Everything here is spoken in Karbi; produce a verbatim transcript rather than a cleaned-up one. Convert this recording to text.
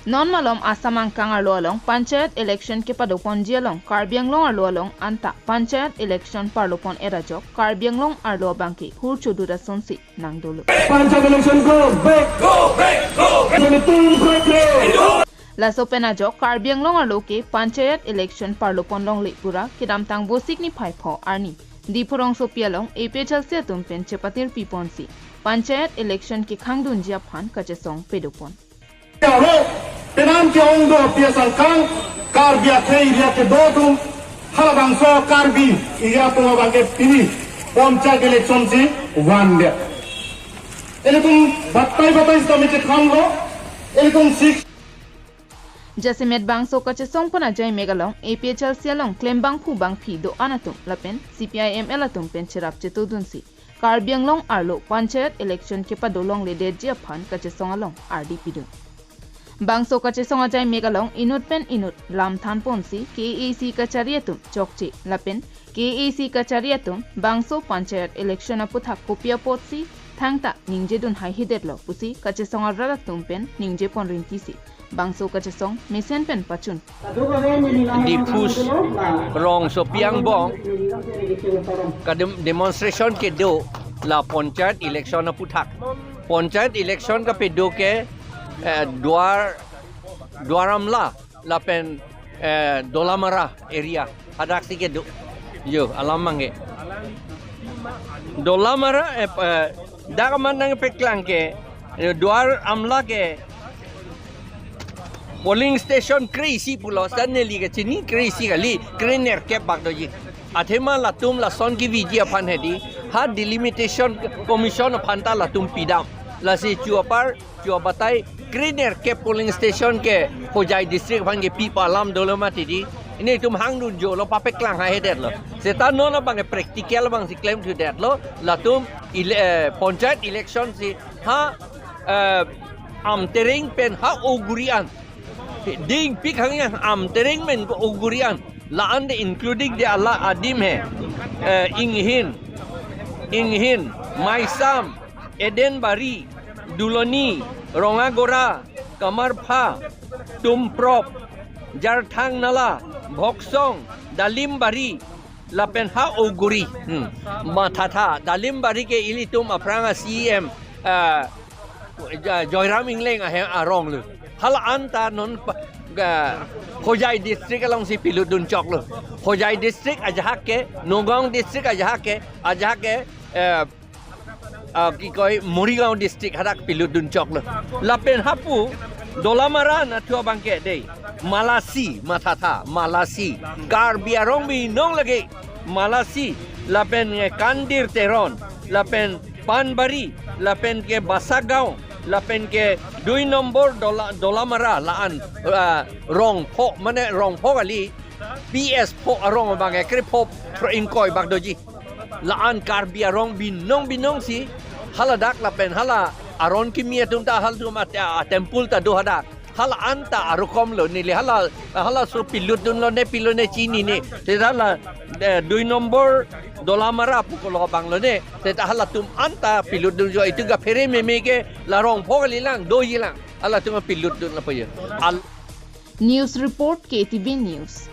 Non malom Assam angkang arlo along panchayat election kepadoponji along Karbi Anglong arlo along anta panchayat election parlopon-et ajok Karbi Anglong arlo abangke hur chodut asonsi nangdolo. Panchayat election go back. Go back, go back. Election tum krekre. Laso pen ajok Karbi Anglong arlo ke panchayat election parlopon longle pura kedamtang Vosik niphai pho arni Diphu rongsopi along A P H L C atum pen chepatir piponsi panchayat election kekhangdunji aphan kachesong pedopon. Aro, penang ke-ong do P S angkang, Karbi akhei area kedo atum, halabangso Karbi area atum abangke pini panchayat election si vandet. Ilitum batai batai sitame chethanlo, ilitum six. Jasemet bangso kachesong pen ajai mek along A P H L C along klembangphu bangphi do-an atum lapen C P I M L atum pen cherap chetodunsi Karbi Anglong arlo panchayat election kepado longledetji aphan kachesong along ardi pidun. Bangso kachesong ajai mek along inut pen inut lam thanponsi K A A C kachari atum chokche lapen K A A C kachari atum bangso panchayat election aputhak kopi apotsi thangta ningjedun haihedetlo pusi kachesong arat atum pen ningje ponrintisi bangso kachesong mesen pen pachun. Diphu rongsopi angbong kadem demonstration kedo la panchayat election aputhak. Panchayat election kapado ke, eh, Duar, Duar Amla lapen, eh, Dolamara area hadaksi kedo. Yo, alam mangge. Dolamara, eh, eh, dak amat nangpeklang ke, eh, Duar Amla ke polling station kre-isi pulo, suddenly kachini kre-isi kali, krenerkep bak doji. Athema latum lason keviji aphan hedi, ha delimitation commission aphan ta latum pidam. Lasi chu apar, chu abatai, krenerkep polling station ke Hojai district aphan kepi pu alam dolo mati di. Ilitum hangdunjolo, papeklang haihedetlo. Seta non abang practical abangsi klemthudetlo, latum ele-, eh, panchayat election si ha, eh, Amtereng pen ha Oguri an. Dingpik hang yang Amtereng pen Oguri an. La-an de including de ala adim he. Eh, Inghin. Inghin, Maisam, Edenbari, Duloni, Rongagora, Kamarpha, Tumprop, Jarthang Nala, Bhoksong, Dalimbari, lapen ha Oguri. Hmm. Mathatha, Dalimbari ke ilitum aphrang a C E M, ah, Ja-, Joyram Engleng ahem arong lo. Hala-an ta non pa-, ga, Hojai district alongsi pilutdun choklo. Hojai district ajahak ke, Nagaon district ajahak ke, ajahak ke, eh, ah, ki koi Morigaon district hadak pilutdun choklo. Lapen hapu Dolamara nathu abangke dei. Malasi, mathatha, Malasi. Karbi arong binong lagi. Malasi, lapen ke Kandir Teron, lapen Panbari, lapen ke Basagaon, lapen ke dui nombor Dola-, Dolamara la-an, ah, Rongpho, mane Rongpho kali, P S pho arong abangke krepho phro ingkoi bak doji. La-an Karbi arong binong binong si, haladak lapen hala aron kimi atum ta halatum at-, a temple ta do hadak. Hala-an ta arukom lo neli hala, halaso pilutdunlo ne pilo ne chinine. Seta la, eh, dui nombor Dolamara pu kolo abang lo ne. Seta halatum anta pilutdunjo, itum kaphere meme ke la Rongpho kalilang, dojilang. Halatum pilutdun lapu jo. Al- News report K T V News.